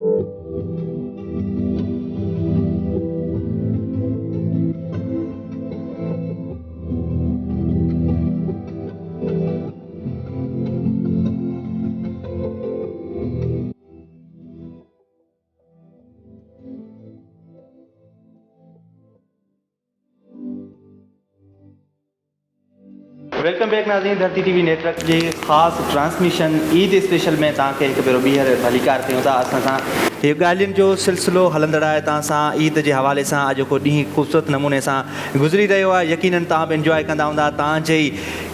Welcome back ناظرين ڌرتي ٽي V network جي خاص ٽرانسميشن عيد اسپيشل ۾ توهان کي هڪ ڀيرو ٻيهر ڀليڪار ڪيون ٿا. اسان سان هي ڳالهين جو سلسلو هلندڙ آهي توهان سان عيد جي حوالي سان اڄوڪو ڏينهن خوبصورت نموني سان گذري رهيو آهي يقينن توهان به انجواء ڪندا هوندا توهان جي ئي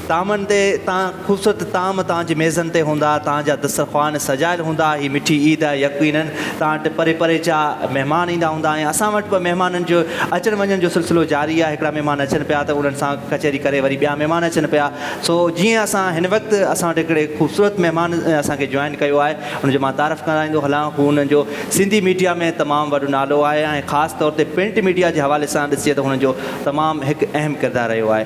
طعامن تي توهان خوبصورت طعام توهان جي ميزن تي هوندا، توهان جا دسترخوان سجايل هوندا، هي مٺي عيد آهي يقينن توهان وٽ پري پري جا مهمان ايندا هوندا ۽ اسان وٽ به مهمانن جو اچڻ وڃڻ جو سلسلو جاري آهي، هڪڙا مهمان اچن پيا ته انهن سان ڪچهري ڪري وري ٻيا مهمان اچن پيا سو جيئن اسان هن وقت اسان وٽ هڪڙي خوبصورت مهمان اسان کي جوائن ڪيو آهي ان جو مان تعارف ڪرائيندو هلان هو انهن جو سنڌي ميڊيا ۾ تمام وڏو نالو آهي ۽ خاص طور تي پرنٽ ميڊيا جي حوالي سان ڏسجي ته هنن جو تمام هڪ اهم ڪردار رهيو آهي.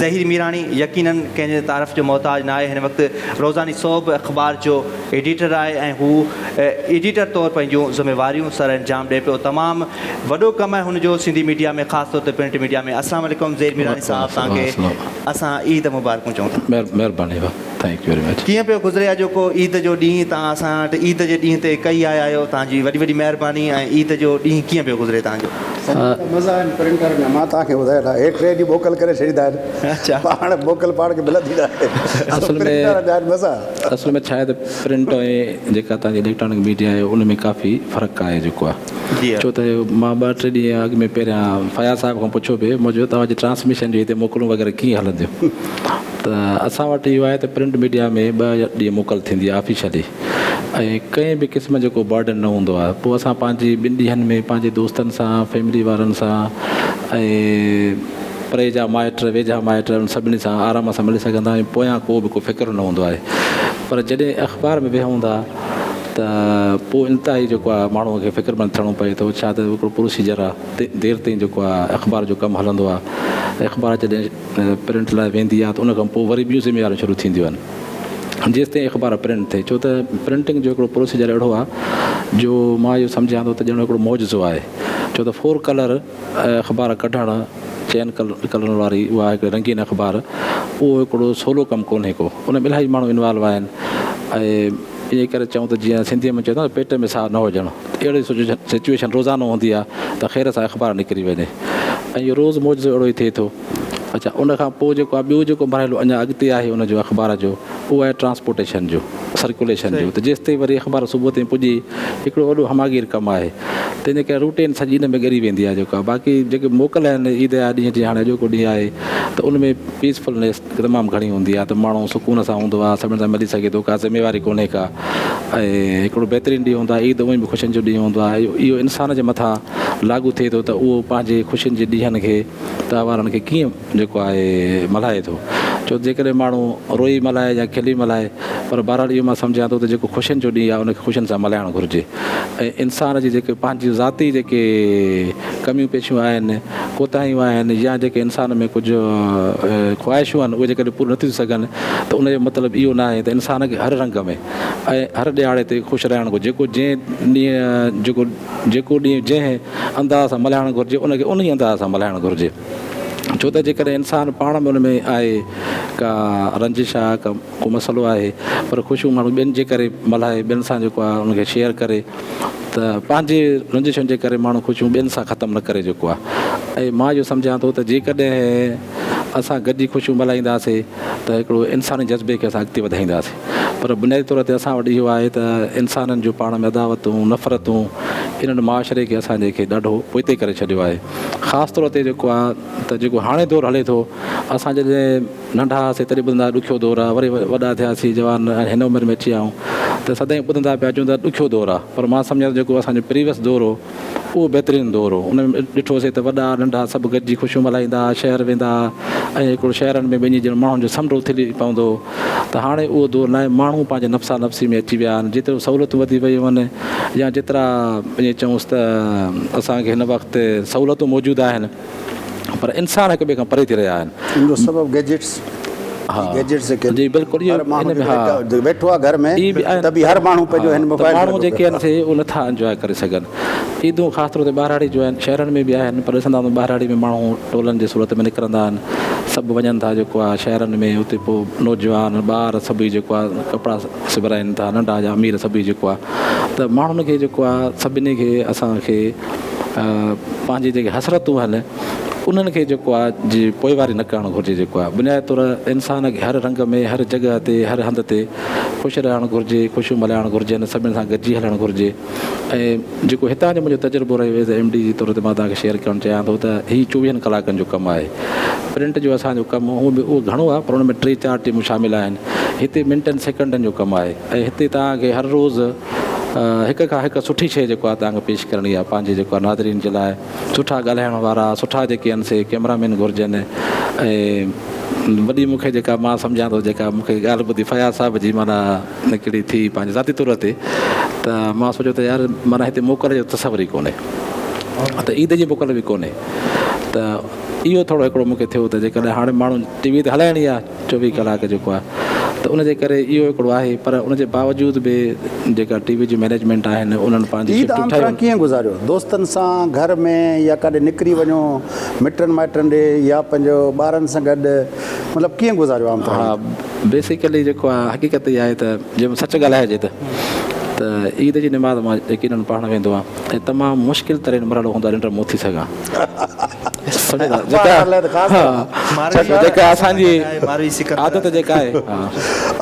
ظهير ميراڻي يقينن ڪنهن جي تعارف جو محتاج ناهي، هن وقت روزاني سوڀ اخبار جو ايڊيٽر آهي ۽ هو ايڊيٽر طور پنهنجون ذميواريون سر انجام ڏئي پيو، تمام وڏو ڪم آهي هن جو سنڌي ميڊيا ۾ خاص طور تي پرنٽ ميڊيا ۾. السلام عليڪم ظهير ميراڻي صاحب توهان کي اسان عيد مبارڪون چئون ٿا. مهرباني ڀاء thank you very much. ڪيئن پيو گذري اڄوڪو عيد جو ڏينهن توهان اسان وٽ عيد جي ڏينهن تي ڪهي آيا آهيو توهان جي وڏي وڏي مهرباني ۽ عيد جو ڏينهن ڪيئن پيو گذري توهان جو. سائين ته مزا آهن پرنٽر ۾ مان توهان کي ٻڌايان ٿا هي ٽي ڏينهن موڪل ڪري ڇڏيندا آهن پاڻ موڪل پاڻ کي ملندي ناهي سو پرنٽر جا آهن مزا. اصل ۾ ڇا آهي ته پرنٽ ۽ جيڪا توهان جي اليڪٽرانڪ ميڊيا آهي ان ۾ ڪافي فرق آهي جيڪو آهي ڇو ته مان ٻه ٽي ڏينهن اڳ ۾ پهريان فياض صاحب کان پڇيو پئي مون چيو توهان جي ٽرانسميشن جي هتي موڪلون وغيره ڪيئن هلنديون ته اسان وٽ اهو آهي ته پرنٽ ميڊيا ۾ ٻه ڏينهن موڪل ٿيندي آهي آفيشلي ۽ ڪنهن به قسم جو ڪو برڊن نه هوندو آهي پوء اسان پنهنجي ٻن ڏينهن ۾ پنهنجي دوستن سان فيملي وارن سان ۽ پري جا مائٽ ويجها مائٽ ان سڀني سان آرام سان ملي سگهندا آهيون پويان ڪو به ڪو فڪر نه هوندو آهي پر جڏهن اخبار ۾ ويهون ٿا ته پوء انتهائي جيڪو آهي ماڻهو کي فڪرمند ٿيڻو پئي ٿو ڇا ته هڪڙو پروسيجر آهي دير تائين جيڪو آهي اخبار جو ڪم هلندو آهي اخبار جڏهن پرنٽ لاء ويندي آهي ته ان کان پوء وري ٻيون ذميواريون شروع ٿينديون آهن جيستائين اخبار پرنٽ ٿئي ڇو ته پرنٽنگ جو هڪڙو پروسيجر اهڙو آهي جو مان اهو سمجهان ٿو ته ڄڻ هڪڙو معجزو آهي ڇو ته فور ڪلر اخبار ڪڍڻ چئن ڪلرن واري اها هڪڙي رنگين اخبار اهو هڪڙو سولو ڪم ڪونهي ڪو ان ۾ الاهي ماڻهو انوالو آهن ۽ ائين ڪري چئون ته جيئن سنڌيء ۾ چوندا آهن پيٽ ۾ ساهه نه هجڻ اهڙي سچويشن روزانو هوندي آهي ته خير سان اخبار نڪري وڃي ۽ اهو روز معجزو اهڙو ئي ٿئي ٿو. اڇا ان کان پوء جيڪو آهي ٻيو جيڪو مرحلو اڃا اڳتي آهي ان جو اخبار جو اهو آهي ٽرانسپورٽيشن جو سرڪيوليشن جو ته جيستائين وري اخبار صبح تائين پڄي هڪڙو وڏو هماگير ڪم آهي تنهن جي ڪري روٽين سڄي ان ۾ ڳري ويندي آهي جيڪو آهي باقي جيڪي موڪل آهن عيد جا ڏينهن جيئن هاڻي اڄوڪو ڏينهن آهي ته ان ۾ پيسفلنيس تمام گهڻي هوندي آهي ته ماڻهو سڪون سان هوندو آهي سڀني سان ملي سگهي ٿو ڪا ذميواري ڪونهي ڪا ۽ هڪڙو بهترين ڏينهن هوندو آهي عيد اونئي به خوشين جو ڏينهن هوندو آهي اهو انسان جي مٿان لاڳو ٿئي ٿو ته اهو پنهنجي خوشين جي ڏينهن کي تهوارن کي ڪيئن جيڪو آهي ملهائي ٿو ڇو ته جيڪڏهن ماڻهو روئي ملهائي يا کلي ملهائي پر بهرحال اهو مان سمجهان ٿو ته جيڪو خوشين جو ڏينهن آهي ان کي خوشين سان ملهائڻ گهرجي ۽ انسان جي جيڪي پنهنجي ذاتي جيڪي ڪميون پيشيون آهن ڪوتاهيون آهن يا جيڪي انسان ۾ ڪجهه خواهشون آهن اهي جيڪڏهن پوريون نٿيون ٿي سگهن ته ان جو مطلب اهو ناهي ته انسان کي هر رنگ ۾ ۽ هر ڏهاڙي تي خوش رهڻ گهرجي جيڪو جنهن ڏينهن جيڪو جيڪو ڏينهن جنهن انداز سان ملهائڻ گهرجي ان کي انهي انداز سان ملهائڻ گهرجي ڇو ته جيڪڏهن انسان پاڻ ۾ ان ۾ آهي ڪا رنجش آهي ڪا ڪو مسئلو آهي پر خوشيون ماڻهو ٻين جي ڪري ملهائي ٻين سان جيڪو آهي ان کي شيئر ڪري ته پنهنجي رنجشن جي ڪري ماڻهو خوشيون ٻين سان ختم نه ڪري جيڪو آهي ۽ مان اهو سمجهان ٿو ته جيڪڏهن اسان گڏجي خوشيون ملهائينداسي ته هڪڙو انساني جذبي کي اسان اڳتي وڌائينداسي پر بنيادي طور تي اسان وٽ اهو آهي ته انسانن جون پاڻ ۾ عداوتون، نفرتون انهن معاشري کي اسان جي کي ڏاڍو پوئتي ڪري ڇڏيو آهي. خاص طور تي جيڪو آهي ته جيڪو هاڻي دور هلي ٿو اسان جڏهن ننڍا هئاسين تڏهن ٻڌندا هئا ڏکيو دور آهي وري وڏا ٿياسين جوان ۽ هن عمر ۾ اچي ويا آهيون ته سدائين ٻڌندا پيا اچون ته ڏکيو دور آهي پر مان سمجهان ٿو جيڪو اسان جو پريويس دور هو اهو بهترين دور هو. ان ۾ ڏٺوسين ته وڏا ننڍا سڀ گڏجي خوشيون ملهائيندا ها، شهر ويندا ها ۽ هڪڙو شهرن ۾ وڃي ڄڻ ماڻهن جو سمنڊ اٿلي پوندو هو ته هاڻي اهو دور ناهي، ماڻهو پنهنجي نفسا نفسي ۾ اچي ويا آهن، جيتريون سهولتون وڌي ويون آهن يا جيترا ائين چئونس ته اسان کي هن وقت سهولتون موجود آهن پر انسان هڪ ٻئي کان پري ٿي رهيا آهن. ان جو سبب گيجيٽس. هي گيجيٽس جيڪي جي بلڪل هر ماڻهو جيڪو ويٺو آهي گهر ۾ ته به هر ماڻهو پنهنجو هن موبائل ماڻهو جيڪي آهن سي اهي نٿا انجواء ڪري سگهن. عيدون خاص طور تي ٻهراڙي جون آهن شهرن ۾ به آهن پر ڏسندا آهيون ٻهراڙي ۾ ماڻهو ٽولن جي صورت ۾ نڪرندا آهن سڀ وڃن ٿا جيڪو آهي شهرن ۾ اتي پوء نوجوان ٻار سڀئي جيڪو آهي ڪپڙا سبرائين ٿا ننڍا يا امير سڀئي جيڪو آهي ته ماڻهن کي جيڪو آهي سڀني کي اسان کي پنهنجي جيڪي حسرتون آهن انهن کي جيڪو آهي جي پوئواري نه ڪرڻ گهرجي جيڪو آهي بنيادي طور انسان کي هر رنگ ۾ هر جڳهه تي هر هنڌ تي خوش رهڻ گهرجي خوشيون ملهائڻ گهرجن سڀني سان گڏجي هلڻ گهرجي ۽ جيڪو هتان جو منهنجو تجربو رهيو ايز اي ايم ڊي جي طور تي مان توهان کي شيئر ڪرڻ چاهيان ٿو ته هي چوويهن ڪلاڪن جو ڪم آهي پرنٽ جو اسان جو ڪم هونء به اهو گهڻو آهي پر ان ۾ ٽي چار ٽيمون شامل آهن هتي منٽن سيڪنڊن جو ڪم آهي ۽ هتي توهان کي هر روز هڪ کان هڪ سٺي شيء جيڪو آهي توهان کي پيش ڪرڻي آهي پنهنجي جيڪو آهي ناظرين جي لاء سٺا ڳالهائڻ وارا سٺا جيڪي آهن سي ڪئميرا مين گهرجن ۽ وڏي مون کي جيڪا مان سمجهان ٿو جيڪا مون کي ڳالهه ٻڌي فياض صاحب جي معنيٰ هڪڙي ٿي پنهنجي ذاتي طور تي ته مان سوچيو ته يار معنيٰ هتي موڪل جو تصور ئي ڪونهي ته عيد جي موڪل به ڪونهي ته اهو ٿورو هڪڙو مون کي ٿيو ته جيڪڏهن هاڻي ماڻهو ٽي وي ته هلائڻي آهي چوويهه ڪلاڪ جيڪو آهي ته ان جي ڪري اهو هڪڙو آهي پر ان جي باوجود به جيڪا ٽي وي جي مئنيجمينٽ آهن انهن پنهنجي عيد شفٽون عام طرح ٺاهيون. ڪيئن گذاريو؟ دوستن سان گهر ۾ يا ڪاڏي نڪري وڃو مٽن مائٽن ڏي يا پنهنجو ٻارن سان گڏ مطلب ڪيئن گذاريو عام طرح ها عيد؟ بيسيڪلي جيڪو آهي حقيقت اها آهي ته جي سچ ڳالهائجي ته ته عيد جي نماز مان يقينن پڙهڻ ويندو آهيان ۽ تمام مشڪل ترين مرحلو هوندو آهي ننڊ مون اٿي سگهان. جيڪا اسان جي عادت جيڪا آهي.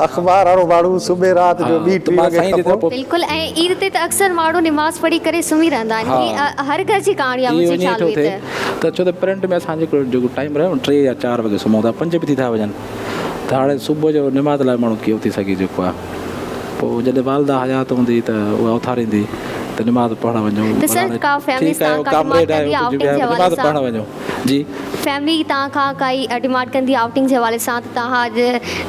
اخبار وارو ماڻهو صبح رات جو ٻي ٽي وڳي کان پوء. بلڪل ۽ عيد تي ته اڪثر ماڻهو نماز پڙهي ڪري سمهي رهندا آهن هي هر گهر جي ڪهاڻي آهي منهنجي خيال ۾ ته. ته ڇو ته پرنٽ ۾ اسان جيڪو جيڪو ٽائيم رهيو ٽي يا چار وڳي سمهون ٿا پنج به ٿي ٿا وڃن ته هاڻي صبح جو نماز لاء ماڻهو ڪيئن اٿي سگهي جيڪو آهي پوء جڏهن والده حيات هوندي ته اها اٿاريندي ته نماز پڙهڻ وڃو ته سر ڪا فيملي ٺيڪ آهيو توهان کان ڪامريڊ ڊمانڊ ڪندي آهيو آئوٽنگ ڪجهه جي به آهيو حوالي نماز سان پڙهڻ وڃو جي. فيملي توهان کان ڪائي ڊمانڊ ڪندي آئوٽنگ جي حوالي سان ته توهان اڄ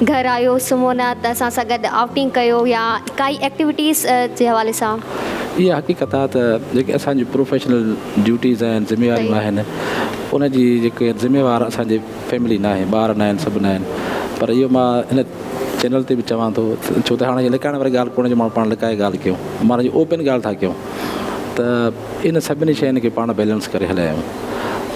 گهر آيو سمهو نه ته اسان سان گڏ آئوٽنگ ڪيو يا ڪائي ايڪٽيوٽيز جي حوالي سان. اها حقيقت آهي ته جيڪي اسان جون پروفيشنل ڊيوٽيز آهن ذميواريون آهن ان جي جيڪي ذميوار اسان جي فيملي ناهي ٻار ناهن سڀ ناهن پر اهو مان هن چينل تي به چوان ٿو ڇو ته هاڻي لڪائڻ واري ڳالهه ڪونهي جو ماڻهو پاڻ لڪائي ڳالهه ڪيون معنيٰ جي اوپن ڳالهه ٿا ڪيون ته ان سڀني شين کي پاڻ بيلنس ڪري هلايون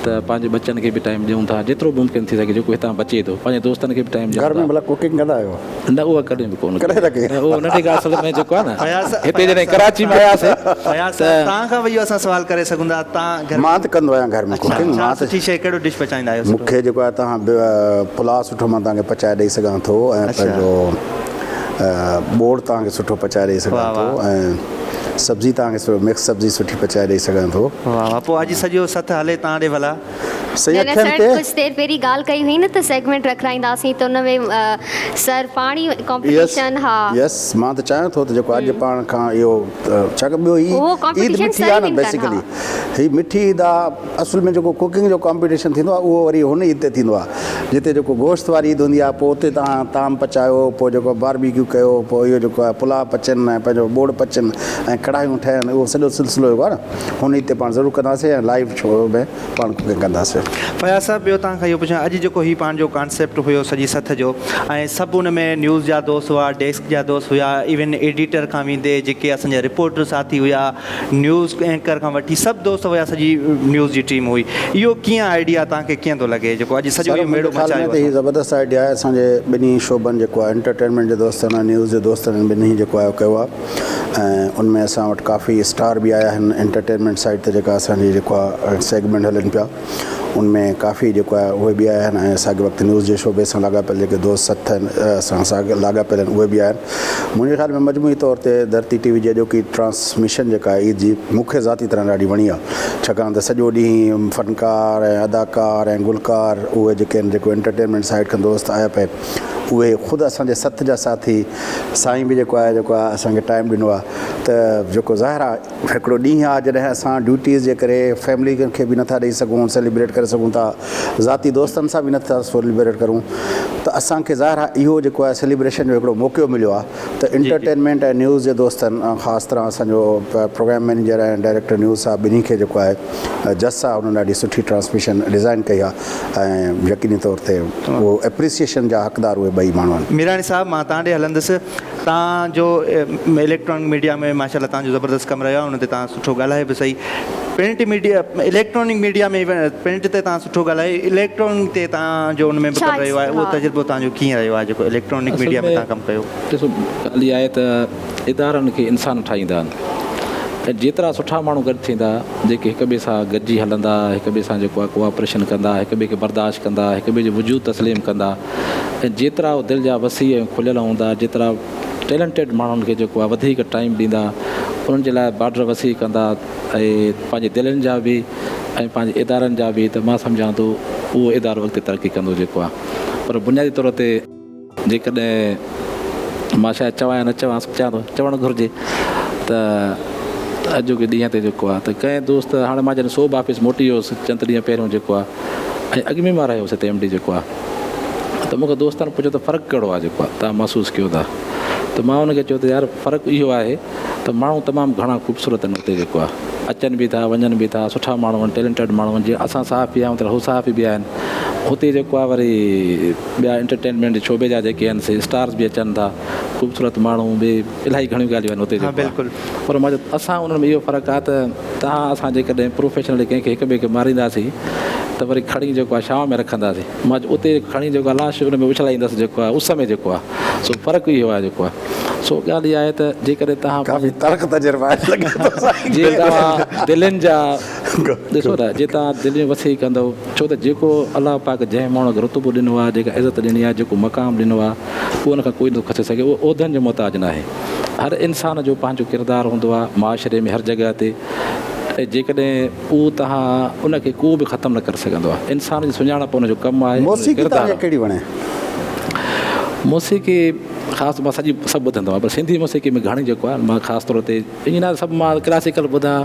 ته پنهنجي ٻچن کي به ٽائيم ڏيون ٿا جيترو به ممڪن ٿي سگهي جيڪو هتان بچي ٿو پنهنجي دوستن کي به ٽائيم ڏيون گهر ۾ ٿا ڀلا ڪوڪنگ ڪندا آهيو؟ نه اها ڪڏهن به ڪونه ڪڏهن نه ڪئي. اهو ننڍي کان اصل ۾ جيڪو آهي نه فياض هتي جڏهن ڪراچي ۾ آياسي فياض ته صاحب توهان کان به اهو اسان سوال ڪري سگهون ٿا توهان گهر مان ته ڪندو آهيان گهر ۾ ڪوڪنگ ڇا مان ته سٺي شيء ڪهڙو ڊش پچائيندا آهيو مون کي جيڪو آهي توهان پلاء سٺو مان توهان کي پچائي ڏئي سگهان ٿو ۽ پنهنجو ٻوڙ توهان کي سٺو پچائي ڏئي سگهان ٿو ۽ سبزي توهان کي مڪس سبزي سٺي پچائي ڏئي سگهان ٿو. واھ واھ پوء اڄ سڄو سٿ هلي توهان ڏي ڀلا. سائين نه نه اکين سر تي. ڪجهه دير پهرين ڳالهه ڪئي هئي نه ته سيگمينٽ رکرائينداسين ته ان ۾ سر پاڻ ئي يس ڪامپيٽيشن ها. يس مان ته چاهيان ٿو ته جيڪو اڄ پاڻ کان اهو ڇاڪاڻ ٻيو هي اهو عيد ڪامپيٽيشن مٺي سر آهي ئي نه ون ڪن ها. بيسيڪلي هي مٺي عيد آ اصل ۾ جيڪو ڪوڪنگ جو ڪامپيٽيشن ٿيندو آ اهو وري هن عيد تي ٿيندو آ جتي جيڪو گوشت واري عيد هوندي آ پوء اتي توهان طعام پچايو پوء جيڪو باربيڪيو ڪيو پوء اهو جيڪو آ پلاء پچن ۽ پنهنجو ٻوڙ پچن ۽ ڪڙهايون ٺهن اهو سڄو سلسلو جيڪو آ نه هن عيد تي پاڻ ضرور ڪنداسين ۽ لائيو شو ۾ پاڻ ڪوڪنگ ڪنداسين. فياض صاحب ٻيو توهان کان اهو پڇان اڄ جيڪو هي پاڻ جو ڪانسيپٽ هيو سڄي سٿ جو ۽ سڀ ان ۾ نيوز جا دوست هئا ڊيسڪ جا دوست هيا ايون ايڊيٽر کان ويندي جيڪي اسان جا رپورٽر ساٿي هيا نيوز اينڪر کان وٺي سڀ دوست هيا سڄي نيوز جي ٽيم هئي اهو ڪيئن آئيڊيا توهان کي ڪيئن ٿو لڳي جيڪو اڄ سڄو سر اهو ميڙو منهنجي خيال ۾ مچايو ته هي اٿئون. زبردست آئيڊيا آهي اسان جي ٻنهي شعبن جيڪو آهي انٽرٽينمينٽ جي دوستن ۽ نيوز جي دوستن ٻنهي جيڪو آهي ڪيو آهي ۽ ان ۾ اسان وٽ ڪافي اسٽار به آيا آهن انٽرٽينمينٽ سائيڊ تي جيڪا اسان جي جيڪو آهي سيگمينٽ هلن پيا ان ۾ ڪافي جيڪو آهي اهي به آيا آهن ۽ ساڳي وقت نيوز جي شعبي سان لاڳاپيل جيڪي دوست سٿ آهن اسان سان لاڳاپيل آهن اهي به آيا آهن منهنجي خيال ۾ مجموعي طور تي ڌرتي ٽي وي جي اڄوڪي ٽرانسميشن جيڪا آهي عيد جي مون کي ذاتي طرح ڏاڍي وڻي آهي ڇاڪاڻ ته سڄو ڏينهن فنڪار ۽ اداڪار ۽ گلڪار اهي جيڪي آهن جيڪو انٽرٽينمينٽ سائيڊ کان دوست آيا پئي اهي خود اسان جي سٿ جا ساٿي سائين به جيڪو آهي جيڪو آهي اسان کي ٽائيم ڏنو آهي. آهي ته جيڪو ظاهر آهي هڪڙو ڏينهن آهي جڏهن اسان ڊيوٽيز جي ڪري فيملي کي به نٿا ڏئي سگهون سيليبريٽ ڪري سگهون ٿا ذاتي دوستن سان به نٿا سيليبريٽ ڪرون ته اسان کي ظاهر آهي اهو جيڪو آهي سيليبريشن جو هڪڙو موقعو مليو آهي ته انٽرٽينمينٽ ۽ نيوز جي دوستن خاص طرح اسان جو پروگرام مئنيجر ۽ ڊائريڪٽر نيوز صاحب ٻنهي کي جيڪو آهي جس آهي انهن ڏاڍي سٺي ٽرانسميشن ڊزائن ڪئي آهي ۽ يقيني طور تي اهو اپريسيئيشن جا حقدار اهي ٻئي ماڻهو آهن. ميراڻي صاحب مان تان ڏي هلندس تان جو اليڪٽرانڪ ميڊيا ۾ ماشاء الله تان جو زبردست ڪم رهيو آهي ان تي تان سٺو ڳالهايو به سهي print media electronic media ۾ print تي تان سٺو ڳالهايو اليڪٽرانڪ تي تان جو ان ۾ به ڪم رهيو آهي اهو تجربو تان جو ڪيئن رهيو آهي جيڪو اليڪٽرانڪ اصل ميڊيا ۾ ۾ تان ڪم ڪيو. ڏسو ڳالهه اها آهي ته ادارن کي انسان ٺاهيندا آهن ۽ جيترا سٺا ماڻهو گڏ ٿيندا جيڪي هڪ ٻئي سان گڏجي هلندا، هڪ ٻئي سان جيڪو آهي ڪوآپريشن ڪندا، هڪ ٻئي کي برداشت ڪندا، هڪ ٻئي جو وجود تسليم ڪندا ۽ جيترا هو دل جا وسيع ۽ کليل هوندا، جيترا ٽيلنٽيڊ ماڻهن کي جيڪو آهي وڌيڪ ٽائيم ڏيندا، انهن جي لاء بارڊر وسيع ڪندا ۽ پنهنجي دلين جا به ۽ پنهنجي ادارن جا به ته مان سمجهان ٿو اهو ادارو اڳتي ترقي ڪندو جيڪو آهي پر بنيادي طور تي جيڪڏهن مان شايد چوان يا نه چوان سوچيان ٿو چوڻ گهرجي ته اڄوڪي ڏينهن تي جيڪو آهي ته ڪنهن دوست هاڻي مان جڏهن سوڀ آفيس موٽي ويو هوس چند ڏينهن پهريون جيڪو آهي ۽ اڳ ۾ مان رهيو هوس هتي ايم ڊي جيڪو آهي ته مون کي دوستن پڇيو ته فرق ڪهڙو آهي جيڪو آهي توهان محسوس ڪيو ٿا ته مان ان کي چيو ته يار فرق اهو آهي ته ماڻهو تمام گهڻا خوبصورت آهن اتي جيڪو آهي اچن به ٿا وڃن به ٿا سٺا ماڻهو آهن ٽيلنٽيڊ ماڻهو آهن جيئن اسان صحافي آهيون ته هو صحافي به آهن هتي جيڪو آهي وري ٻيا انٽرٽينمينٽ جي شعبي جا جيڪي آهن سي اسٽارز به اچن ٿا خوبصورت ماڻهو به الاهي گهڻيون ڳالهيون آهن اتي جيڪو آهي پر مان چيو اسان انهن ۾ اهو فرق آهي ته توهان اسان جيڪڏهن پروفيشنلي ڪنهن کي هڪ ٻئي کي مارينداسين ته وري کڻي جيڪو آهي ڇانو ۾ رکنداسين مان چيو اتي کڻي جيڪو آهي لاش ان ۾ اڇلائيندس جيڪو آهي اس ۾ جيڪو آهي سو فرق اهو آهي جيڪو آهي سو ڳالهه اها آهي ته جيڪڏهن توهان ڪافي تلخ تجربا آهي لڳي ٿو سائين جي توهان دلين جا ڏسو ته جي توهان دليون وسيع ڪندؤ ڇو ته جيڪو الله پاڪ جنهن ماڻهوء کي رتبو ڏنو آهي، جيڪا عزت ڏني آهي، جيڪو مقام ڏنو آهي، اهو ان کان ڪوئي نٿو کسي سگهي، اهو عهدن جو محتاج ناهي. هر انسان جو پنهنجو ڪردار هوندو آهي معاشري ۾ هر جڳهه تي ۽ جيڪڏهن اهو توهان ان کي ڪو به ختم نه ڪري سگهندو آهي. انسان جي سڃاڻپ ان جو ڪم آهي، ان جو موسيقي ڪردار توهان کي آهي. ڪهڙي وڻي؟ موسيقي خاص مان سڄي سڀ ٻڌندو آهيان پر سنڌي موسيقي ۾ گهڻي جيڪو آهي مان خاص طور تي ائين نه سڀ مان ڪلاسيڪل ٻڌان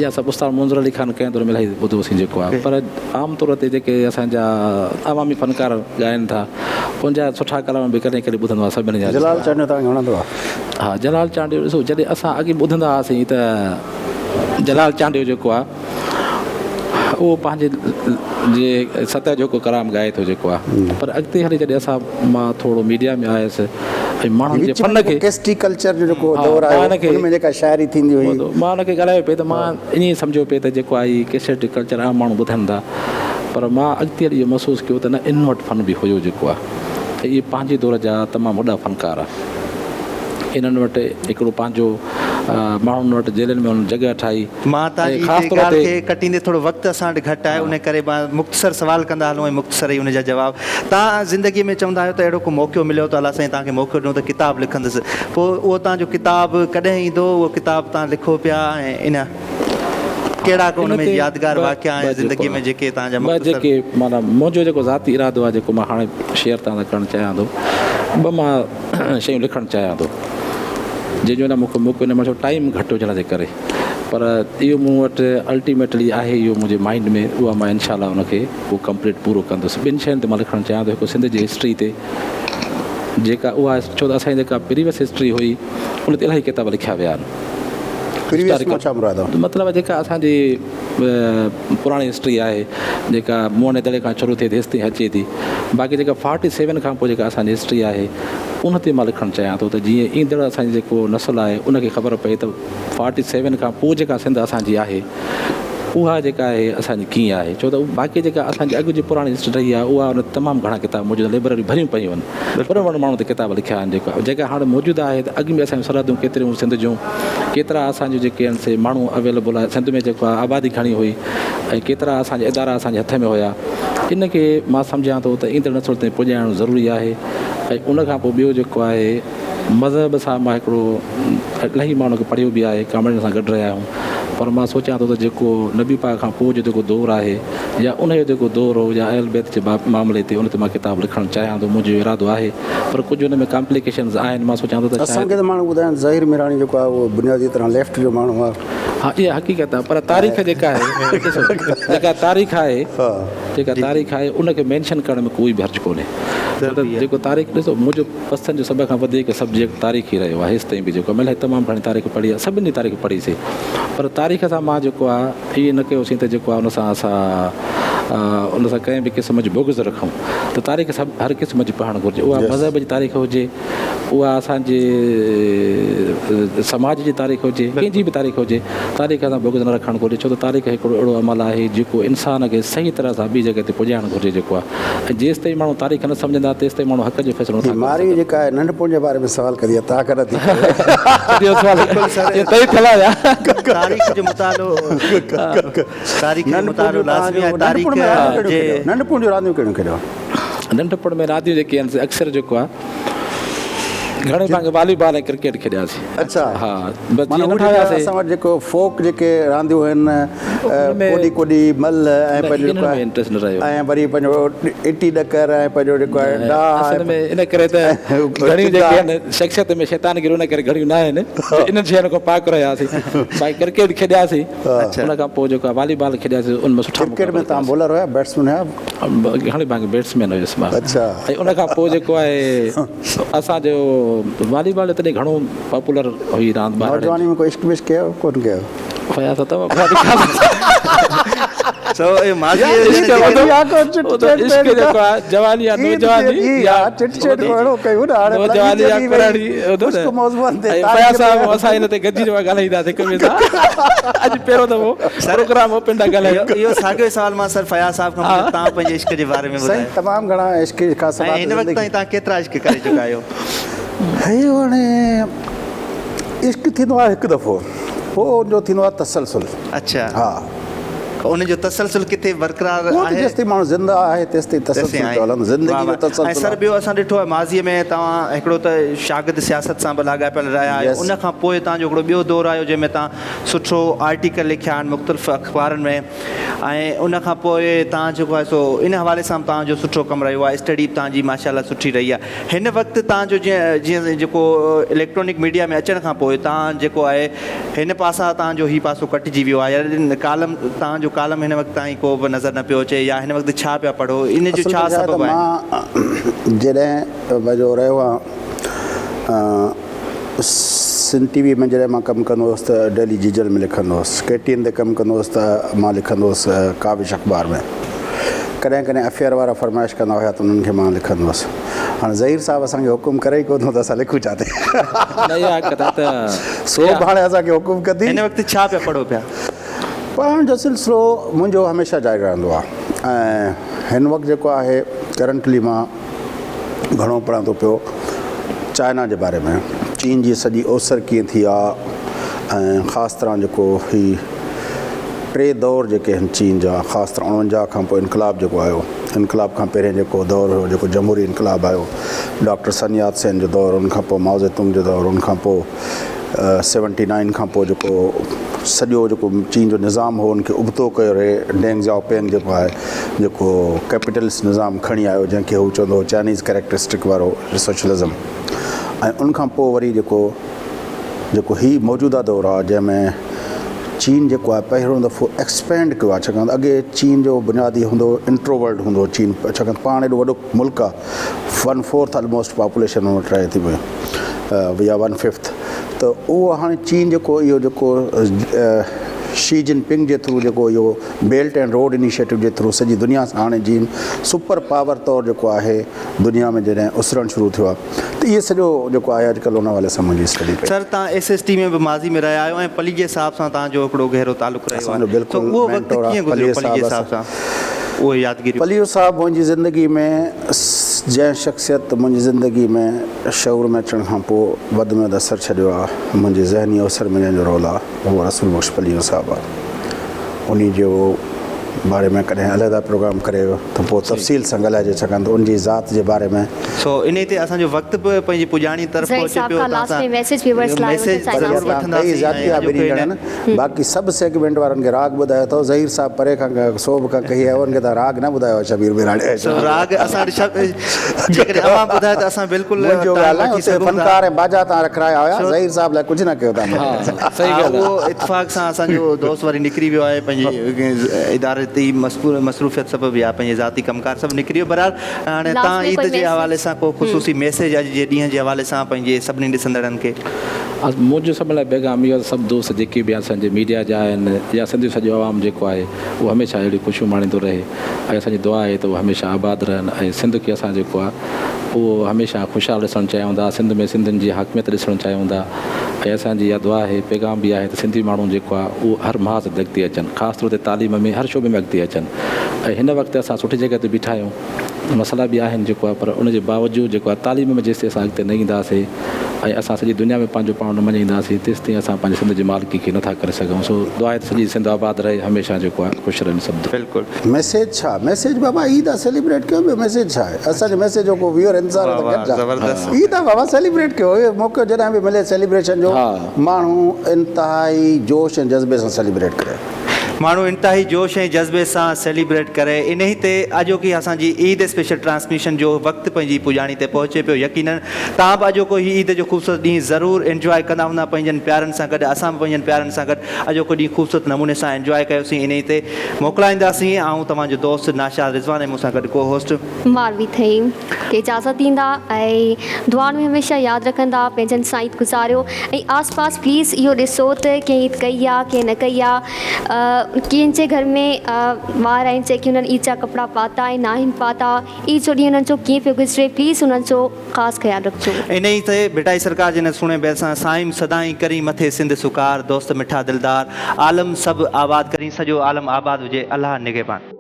يا سڀ استاد منظور علي خان ڪنهن دور ۾ الاهي ٻڌوسين جيڪو آهي پر عام طور تي جيڪي اسان جا عوامي فنڪار ڳائن ٿا ان جا سٺا ڪلام به ڪڏهن ڪڏهن ٻڌندو آهيان سڀني جا جلال چانڊيو توهان کي وڻندو آهي؟ ها جلال چانڊيو ڏسو جڏهن اسان اڳي ٻڌندا هئاسين ته جلال چانڊيو جيڪو آهي اهو پنهنجي جي سطح جو هڪ ڪلام ڳائي ٿو جيڪو آهي پر اڳتي هلي جڏهن اسان مان ٿورو ميڊيا ۾ آيس ۽ ماڻهن جي وچ فن ۾ کي ڪيسٽي ڪلچر جو جيڪو ها دور مان آيو ان کي ان ۾ جيڪا شاعري ٿيندي هئي مان ان کي ڳالهايو پئي ته مان ائين سمجهيو پئي ته جيڪو آهي ڪيسٽ ڪلچر عام ماڻهو ٻڌن ٿا پر مان اڳتي هلي اهو محسوس ڪيو ته نه انهن وٽ فن به هيو جيڪو آهي ۽ اهي پنهنجي دور جا تمام وڏا فنڪار انهن وٽ هڪڙو پنهنجو ماڻهن وٽ جيلن ۾ انهن جڳهه ٺاهي مان توهان ۽ جي خاص هتي طور ڳالهه تي کي ڪٽيندي ٿورو وقت اسان وٽ گهٽ آهي ان ڪري مان مختصر سوال ڪندا هلون ۽ مختصر ئي ان جا جواب توهان زندگي ۾ چوندا آهيو ته اهڙو ڪو موقعو مليو ته الله سائين توهان کي موقعو ڏنو ته ڪتاب لکندس پوء اهو توهان جو ڪتاب ڪڏهن ايندو اهو ڪتاب توهان لکو پيا ۽ ان ڪهڙا ڪو ان ان ۾ تي يادگار ٻه واقعا ٻه آهن جيڪو زندگي ۾ آهي جيڪي توهان جا ٻه مختصر جيڪي معنيٰ منهنجو جيڪو ذاتي ارادو آهي جيڪو مان هاڻي شيئر توهان سان ڪرڻ چاهيان ٿو ٻه مان شيون لکڻ چاهيان ٿو جنهن جو اڃا مون کي موقعو نه مليو ٽائيم گهٽ هجڻ جي ڪري پر اهو مون وٽ الٽيميٽلي آهي اهو منهنجي مائنڊ ۾ اها مان انشاء الله ان کي اهو ڪمپليٽ پورو ڪندس ٻن شين تي مان لکڻ چاهيان ٿو هڪ سنڌ جي هسٽري تي جيڪا اها ڇو ته اسان جي جيڪا پريويس هسٽري هئي ان تي الاهي ڪتاب لکيا ويا آهن پريويس مان ڇا مراد آهي؟ مطلب جيڪا اسان جي پراڻي هسٽري آهي جيڪا موهن جي دڙي کان شروع ٿئي ٿي هيستائين اچي ٿي باقي جيڪا فارٽي سيون کان پوء جيڪا اسان جي هسٽري آهي ان تي مان لکڻ چاهيان ٿو ته جيئن ايندڙ اسان جي جيڪو نسل آهي ان کي خبر پئي ته فارٽي سيون کان پوء جيڪا سنڌ اسان جي آهي اها جيڪا آهي اسان جي ڪيئن آهي ڇو ته باقي جيڪا اسان جي اڳ جي پراڻي هسٽري رهي آهي اها ان تمام گهڻا ڪتاب موجود آهن لئبرريون ڀريون پيون آهن وڏن وڏن ماڻهن تي ڪتاب لکيا آهن جيڪا جيڪا هاڻي موجود آهي ته اڳ ۾ اسان جون سرحدون ڪيتريون سنڌ جون ڪيترا اسان جون جيڪي آهن سي ماڻهو اويليبل آهي سنڌ ۾ جيڪو آهي آبادي گهڻي هئي ۽ ڪيترا اسان جا ادارا اسان جي هٿ ۾ هيا ان کي مان سمجهان ٿو ته ايندڙ نسل تائين پڄائڻ ضروري آهي ۽ ان کان پوء ٻيو جيڪو آهي مذهب سان مان هڪڙو الاهي مان ان کي پڙهيو به آهي ڪامريڊن سان گڏ رهيا آهيون. پر مان سوچيان ٿو ته جيڪو نبي پاڪ کان پوء جو جيڪو دور آهي يا ان جو جيڪو دور هو يا اهل بيت جي معاملي تي ان تي مان ڪتاب لکڻ چاهيان ٿو منهنجو ارادو آهي پر ڪجهه ان ۾ ڪامپليڪيشنز آهن مان سوچيان ٿو ته اسان شايد کي ته ماڻهو ٻڌائين ظهير ميراڻي جيڪو آهي اهو بنيادي طرح ليفٽ جو ماڻهو آهي. ها اها حقيقت آهي پر تاريخ جيڪا آهي ڏسو جيڪا تاريخ آهي جيڪا تاريخ آهي ان کي مينشن ڪرڻ ۾ ڪوئي به حرج ڪونهي ڇو ته جيڪو تاريخ ڏسو منهنجو پسند جو سڀ کان وڌيڪ سبجيڪٽ تاريخ ئي رهيو آهي هيستائين به جيڪو ملهي تمام گهڻي تاريخ پڙهي آهي سڀني جي تاريخ پڙهي سي پر تاريخ سان مان جيڪو آهي ائين نه ڪيوسين ته جيڪو آهي ان سان اسان ان سان ڪنهن به قسم جو بغض رکون ته تاريخ سڀ هر قسم جي پڙهڻ گهرجي اها مذهب جي تاريخ هجي اها اسان جي سماج جي تاريخ هجي ڪنهن جي به تاريخ هجي تاريخ سان بغض نه رکڻ گهرجي ڇو ته تاريخ هڪڙو اهڙو عمل آهي جيڪو انسان کي صحيح طرح سان ٻي جڳهه تي پڄائڻ گهرجي جيڪو آهي ۽ جيستائين ماڻهو تاريخ نه سمجهندا تيستائين ماڻهو حق جو فيصلو نٿا هي ڪري مارئي سگهن. جيڪا آهي ننڍپڻ جي باري ۾ سوال ڪندي آهي تان کان نٿي ڪري. اهو سوال اهو طئي ٿيل آهي. تاريخ جو مطالعو تاريخ جو مطالعو لازمي آهي تاريخ جي. ننڍپڻ جون رانديون ڪهڙيون کيڏيو؟ ننڍپڻ ۾ رانديون جيڪي آهن سي اڪثر جيڪو آهي گهڻي ڀاڱي والي بال ۽ ڪرڪيٽ کيڏياسين. اڇا ها بس معنيٰ جيئن هو ننڍا جيڪا هياسين. اسان وٽ جيڪو فوڪ جيڪي رانديون آهن ڪوڏي ڪوڏي ملهه ۽ پنهنجو جيڪو آهي انٽريسٽ نه رهيو ۽ وري پنهنجو اٽي ڏڪر ۽ پنهنجو جيڪو آهي ڏاهه اصل ۾ ان ڪري ته گهڻيون جيڪي آهن شخصيت ۾ شيطان گيري ان ڪري گهڻيون نه آهن جو انهن شين کان پاڪ رهياسين باقي ڪرڪيٽ کيڏياسين ان کان پوء جيڪو آهي والي بال کيڏياسين ان ۾ سٺا ڪرڪيٽ ۾ تان بولر هيا بيٽسمين هيا؟ گهڻي ڀاڱي بيٽسمين هيس مان اڇا ۽ ان کان پوء جيڪو آهي اسان جو والي بال تڏهن گهڻو پاپولر هئي راند ٻارڙن جي. نوجواني ۾ ڪو عشق وشق ڪيو ڪونه ڪيو؟ فياض صاحب تمام سو اهو ماضيء جو عشق جڏهن وڌو عشق جيڪو آهي جواني يا نوجواني يا نوجواني يا ڪراڙي هوندو نه ۽ فياض صاحب اسان هن تي گڏجي جيڪو ڳالهائينداسين هڪ ٻئي سان اڄ پهريون دفعو پروگرام اوپن ٿا ڳالهايون. اهو ساڳيو سوال مان سر فياض صاحب کان پڇيو توهان پنهنجي عشق جي باري ۾ سائين ٻڌايو. تمام گهڻا عشق کان سواء ۽ هن وقت تائين توهان ڪيترا عشق ڪري چڪا آهيو؟ هي هاڻي عشق ٿيندو آهي هڪ دفعو پوء ان جو ٿيندو آهي تسلسل. اڇا ها. ان جو تسلسل ڪٿي برقرار اهو ته آهي؟ جيستائين ماڻهو زنده آهي تيستائين تسلسل پيو هلندو زندگي جو تسلسل ۽ سر ٻيو اسان ڏٺو آهي ماضي ۾ توهان هڪڙو ته شاگرد سياست سان به لاڳاپيل رهيا آهيو ان کان پوء توهان جو هڪڙو ٻيو دور آيو جنهن ۾ توهان سٺو آرٽيڪل لکيا آهن مختلف اخبارن ۾ ۽ ان کان پوء توهان جيڪو آهي سو ان حوالي سان به توهان جو سٺو ڪم رهيو آهي اسٽڊي به توهان جي ماشاء الله سٺي رهي آهي هن وقت توهان جو جيئن جيئن جيڪو اليڪٽرانڪ ميڊيا ۾ اچڻ کان پوء توهان جيڪو آهي هن پاسا توهان جو هي پاسو ڪٽجي ويو آهي يا ڪالم توهان جو ڪالم هن وقت تائين ڪو به نظر نه پيو اچي يا هن وقت ڇا پيا پڙهو ان جو اصل ڇا ۾ ڇا آهي ته سبب آهي؟ مان جڏهن پنهنجو رهيو آهيان سنڌ ٽي وي ۾ جڏهن مان ڪم ڪندو هوس ته ڊيلي جيجل ۾ لکندو هوس ڪي ٽي اين تي ڪم ڪندو هوس ته مان لکندو هوس ڪاوش اخبار ۾ ڪڏهن ڪڏهن افيئر وارا فرمائش ڪندا هيا ته انهن کي مان لکندو هوس هاڻي ظهير صاحب اسان کي حڪم ڪري ئي ڪونه ٿو ته اسان لکون ڇا تي نه اها ڪٿا ته سو به هاڻي اسان کي حڪم ڪندي. هن وقت ڇا پيا پڙهو پيا؟ پڙهڻ جو سلسلو منهنجو هميشه جاري رهندو آهي ۽ هن وقت جيڪو آهي ڪرنٽلي مان گهڻو پڙهان ٿو پيو چائنا جي باري ۾ چين جي سڄي اوسر ڪيئن ٿي آ ۽ خاص طرح جيڪو هي ٽي دور جيڪي آهن چين جا خاص طرح 49 کان پوء انقلاب جيڪو آيو انقلاب کان پهرين جيڪو دور هيو جيڪو جمهوري انقلاب آيو ڊاڪٽر سن يات سين جو دور ان کان پوء مائوزي تنگ جو دور ان کان پوء سيونٽي نائن کان پوء جيڪو سڄو جيڪو چين جو نظام هو ان کي ابتو ڪيو ري ڊينگ زيائو پينگ جيڪو آهي جيڪو ڪيپيٽلسٽ نظام کڻي آيو جنهن کي هو چوندو هو چائنيز ڪريڪٽرسٽڪ وارو سوشلزم ۽ ان کان پوء وري جيڪو جيڪو هي موجوده دور آهي جنهن ۾ چين جيڪو آهي پهريون دفعو ايڪسپينڊ ڪيو آهي ڇاڪاڻ ته اڳي چين جو بنيادي هوندو هو انٽروورڊ هوندو هو چين ڇاڪاڻ ته پاڻ ايڏو وڏو ملڪ آهي ون فورٿ الموسٽ پاپوليشن ان وٽ رهي ٿي پئي يا ون ففٿ ته اهو هاڻي چين جيڪو اهو جيڪو شي جن پنگ جي ٿرو جيڪو اهو بيلٽ اينڊ روڊ انيشيٽو جي ٿرو سڄي دنيا سان هاڻي چين سپر پاور طور جيڪو آهي دنيا ۾ جڏهن اسرڻ شروع ٿيو آهي ته اهي سڄو جيڪو آهي اڄڪلهه ان حوالي سان منهنجي اسٽڊي پئي. سر توهان ايس ايس ٽي ۾ به ماضي ۾ رهيا آهيو ۽ پليجي صاحب سان توهان جو هڪڙو گهرو تعلق رهيو اسان جو آهي سو بلڪل اهو وقت مينٽور ڪيئن آهي گذريو پليجي پليجي صاحب صاحب سان اهي يادگيريون. پليجو صاحب منهنجي زندگي ۾ جنهن شخصيت منهنجي زندگي ۾ شعور ۾ اچڻ کان پوء وڌ ۾ وڌ اثر ڇڏيو آهي منهنجي ذهني اوسر ۾ جنهن جو رول آهي اهو رسول بخش پليجو صاحب آهي انهي جو باري ۾ ڪڏهن علحده پروگرام ڪري ته پوء تفصيل سان ڳالهائجي ڇاڪاڻ ته ان جي ذات جي باري ۾. سو انهي تي اسان جو وقت به پنهنجي پڄاڻي طرف ظهير پهچي صاحب پيو کان توهان لاسٽ ۾ سان ميسيج ويورز لاء ميسيج وٺندا ضرور پر يار توهان ڪئي وٺنداسين زيادتي ۽ آ اڄوڪو ٻنهي هن ڄڻن باقي سڀ سيگمينٽ وارن کي راڳ ٻڌايو اٿو ظهير صاحب پري کان سوڀ کان ڪهي آيو ان کي توهان راڳ نه ٻڌايو آ شبير ميراڻي سو راڳ اسان وٽ شب جيڪڏهن اوهان ٻڌايو ته اسان بلڪل منهنجو ٽائيم ڳالهه وٺي اتي سگهون ٿا. فنڪار ۽ باجا تان رکرايا هيا ڇو ظهير صاحب لاء ڪجهه نه ڪيو تان ها صحيح ها ڳالهه اهو آهي. اتفاق سان اسان جو دوست وري نڪري ويو آهي پنهنجي ادارتي مصروفيت سبب يا پنهنجي ذاتي ڪم ڪار سبب نڪري ويو بهرحال هاڻي لاسٽ تان ۾ عيد ڪوئي جي حوالي ميسيج سان ڪو خصوصي ميسيج اڄ جي ڏينهن جي حوالي سان پنهنجي سڀني ڏسندڙن کي. منهنجو سڀن لاء پيغام اهو آهي ته سڀ دوست جيڪي به اسان جي ميڊيا جا آهن يا سنڌ جو سڄو عوام جيڪو آهي اهو هميشه اهڙيون خوشيون ماڻيندو رهي ۽ اسان جي دعا آهي ته اهي هميشه آباد رهن ۽ سنڌ کي اسان جيڪو آهي اهو هميشه خوشحال ڏسڻ چاهيون ٿا سنڌ ۾ سنڌين جي حاڪميت ڏسڻ چاهيون ٿا ۽ اسان جي اها دعا آهي پيغام به آهي ته سنڌي ماڻهو جيڪو آهي اهو هر محاذ تي اڳتي اچن خاص طور تي تعليم ۾ هر شعبي ۾ اڳتي اچن ۽ هن وقت اسان سٺي جڳهه تي بيٺا آهيون مسئلا به آهن جيڪو آهي پر ان جي باوجود جيڪو آهي تعليم ۾ جيستائين اسان اڳتي نه اينداسي ۽ اسان سڄي دنيا ۾ پنهنجو پاڻ نه مڃائينداسين تيستائين اسان پنهنجي سنڌ جي مالڪي کي نٿا ڪري سگهون سو دعا آهي ته سڄي سنڌ آباد رهي هميشه جيڪو آهي خوش رهن سڀ. بلڪل. ميسيج ڇا ميسيج بابا عيد آ سيليبريٽ ڪيو ٻيو ميسيج ڇا آهي اسان جو ميسيج جو ڪو ويور انتظار واھ ته واھ گهٽ آ زبردست. عيد آ بابا سيليبريٽ ڪيو اهو موقعو جڏهن به ملي سيليبريشن جو ماڻهو انتهائي جوش ۽ جذبي سان سيليبريٽ ڪري. ماڻهو انتهائي جوش ۽ جذبي سان سيليبريٽ ڪري انهي تي اڄوڪي اسان جي عيد اسپيشل ٽرانسميشن جو وقت پنهنجي پڄاڻي تي پهچي پيو يقينن توهان به اڄوڪو هي عيد جو خوبصورت ڏينهن ضرور انجواء ڪندا هوندا پنهنجن پيارن سان گڏ اسان به پنهنجن پيارن سان گڏ اڄوڪو ڏينهن خوبصورت نموني سان انجواء ڪيوسين انهي تي موڪلائينداسين آئون توهان جو دوست ناشاد رضوان ۽ مون سان گڏ ڪو هوسٽ. ماروي ٿهيم کي اجازت ڏيندا ۽ دعائن ۾ هميشه ياد رکندا پنهنجن سان عيد گذاريو ۽ آس پاس پليز اهو ڏسو ته ڪنهن عيد ڪئي آ ڪنهن نه ڪئي آ ڪنهن جي گهر ۾ ٻار آهن جيڪي انهن عيد جا ڪپڙا پاتا ۽ ناهن پاتا عيد جو ڏينهن انهن جو ڪيئن پيو گذري پليز انهن جو خاص خيال رکجو. انهيء تي ڀٽائي سرڪار جي هن سهڻي بيت سان سائين سدائين ڪرين مٿي سنڌ سڪار دوست مٺا دلدار عالم سڀ آباد ڪرين سڄو عالم آباد هجي الله نگهبان.